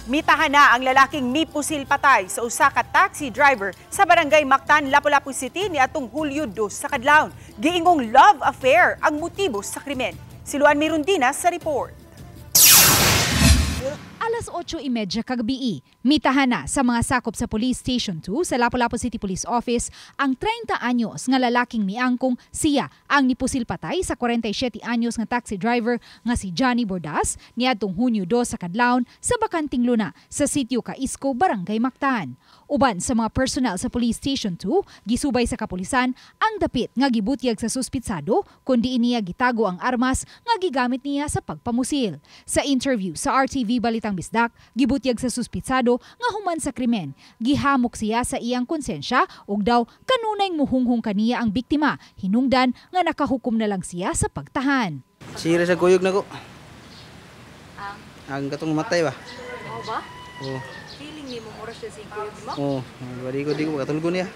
Mitahan na ang lalaking mipusil patay sa usa ka taxi driver sa Barangay Mactan, Lapu-Lapu City niadtong Hulyo 2 sa kadlawon. Giingong love affair ang motibo sa krimen. Si Luan Mirundina sa report. Alas 8:30 kagabii, mitahan na sa mga sakop sa Police Station 2 sa Lapu-Lapu City Police Office ang 30 anyos nga lalaking miangkong siya ang nipusil patay sa 47 anyos nga taxi driver nga si Johnny Bordas niadtong Hunyo 2 sa kadlawon sa Bakanting Luna sa Sitio Kaisco, Barangay Mactan. Uban sa mga personnel sa Police Station 2, gisubay sa kapulisan ang dapit nga gibutyag sa suspitsado kundi niya gitago ang armas nga gigamit niya sa pagpamusil. Sa interview sa RTV Balitang Bisdak, gibutyag sa suspitsado nga human sa krimen. Gihamok siya sa iyang konsensya ug daw kanunay muhunghong kaniya ang biktima, hinungdan nga nakahukom na lang siya sa pagtahan. Sira sa kuyog nako. Ang katong matay ba? Oo ba? Oo. Feeling nimo mura siya sa kuyog mo? Oo. Di ko di ko makatulgo niya.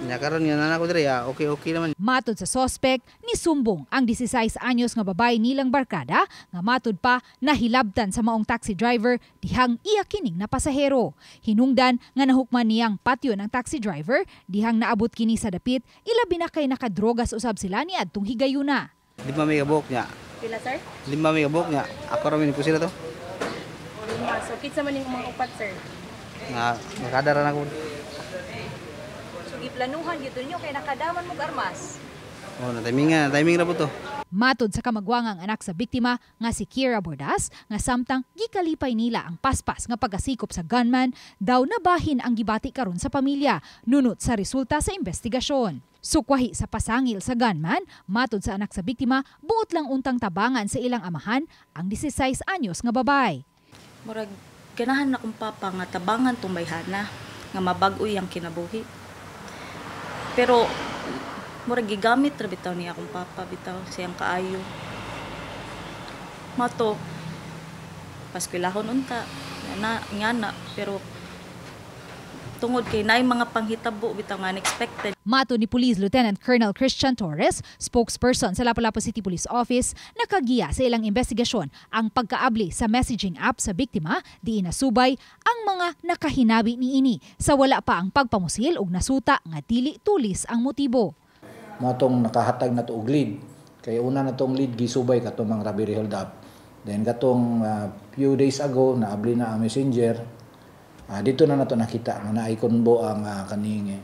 Nya karon nga nana ko diri, ah, okay okay naman. Matod sa sospek, nisumbong ang 16 anyos nga babae nilang barkada nga matod pa nahilabtan sa maong taxi driver dihang iya kining na pasahero. Hinungdan nga nahukman niyang patyon ang taxi driver dihang naabot kini sa dapit, ilabi na kay nakadrogas usab sila ni adtong higayuna. 5 may kabuk niya. Pila, sir? 5 may kabuk niya. Ako ra min sila to. 5. So kinsa man ning mga upat, sir? Nga barkada ra nako. So giplanuhan gyud ninyo kay nakadaman mo armas. Oh, na timing nga, timing ra po to. Matod sa kamagwangang anak sa biktima nga si Kira Bordas nga samtang gikalipay nila ang paspas nga pagasikop sa gunman, daw nabahin ang gibati karon sa pamilya nunot sa resulta sa investigasyon. Sukwahi sa pasangil sa gunman, matod sa anak sa biktima, buot lang untang tabangan sa ilang amahan ang 16 anyos nga babay. Murag ganahan na kong papa nga tabangan tong bayhana nga mabag-o iyang kinabuhi. Pero murag gigamit ra bitaw niya akong papa bitaw siyang kaayo. Mato paskwelahon unta na nga na, pero tungod kay naay mga panghitabo bitaw nga unexpected. Mato ni Police Lieutenant Colonel Christian Torres, spokesperson sa Lapu-Lapu City Police Office, nakagiya sa ilang investigasyon ang pagkaabli sa messaging app sa biktima, di nasubay ang mga nakahinabi niini sa wala pa ang pagpamusil ug nasuta nga dili tulis ang motibo. Mao tong nakahatag na to og lead. Kay una na tong lead gisubay katong mga robbery hold up. Then katong few days ago naabli na ang messenger. Dito na nato nakita nga naay convo ang kaning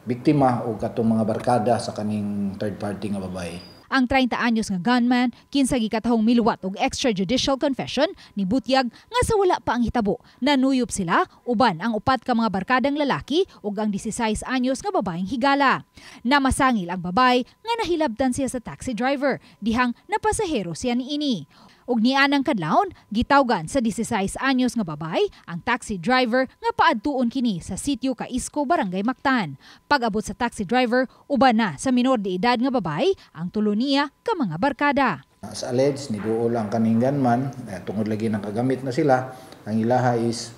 biktima o katong mga barkada sa kaning third party nga babae. Ang 30 anyos nga gunman, kinsa gikatahong miluwat og extrajudicial confession, nibutyag nga sa wala pa ang hitabo. Nanuyop sila uban ang upat ka mga barkadang lalaki ug ang 16 anyos nga babaeng higala. Namasangil ang babae nga nahilabtan siya sa taxi driver, dihang napasahero siya niini. Ug nianang kadlawon, gitawgan sa 16 anyos nga babae ang taxi driver nga paadtuon kini sa Sitio Kaisco, Barangay Mactan. Pag-abot sa taxi driver, uban na sa minor de edad nga babae ang tulo niya ka mga barkada. As alleged, niduol ang kaning gunman, tungod lagi ng kagamit na sila, ang ilaha is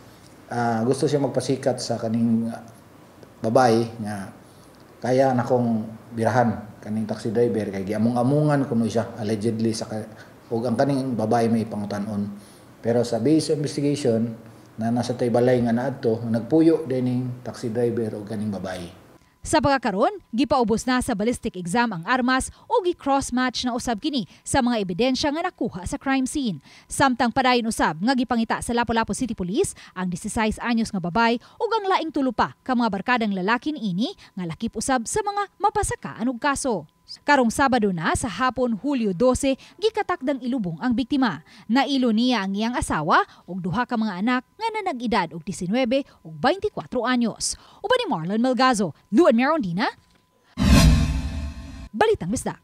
gusto siya magpasikat sa kaning babae nga kaya na kong birahan kaning taxi driver kay giamong-amungan kuno siya allegedly sa ug ang kaning babae may pangutan-on. Pero sa base investigation na nasa tay balay nga naadto, nagpuyo dining taxi driver ug kaning babae. Sa pagkakaron, gipaubos na sa ballistic exam ang armas o gi-cross-match na usab kini sa mga ebidensya nga nakuha sa crime scene. Samtang padayon usab nga gipangita sa Lapu-Lapu City Police ang 16 anyos nga babae ug ang laing tulo pa ka mga barkadang lalaki niini nga lakip usab sa mga mapasakaan og kaso. Karong Sabado na sa hapon, Hulyo 12, gikatakdang ilubong ang biktima. Nailo niya ang iyang asawa ug duha ka mga anak nga nanag-edad og 19 ug 24 anyos. Uban ni Marlon Melgazo, Luan Merondina, Balitang Bisdak.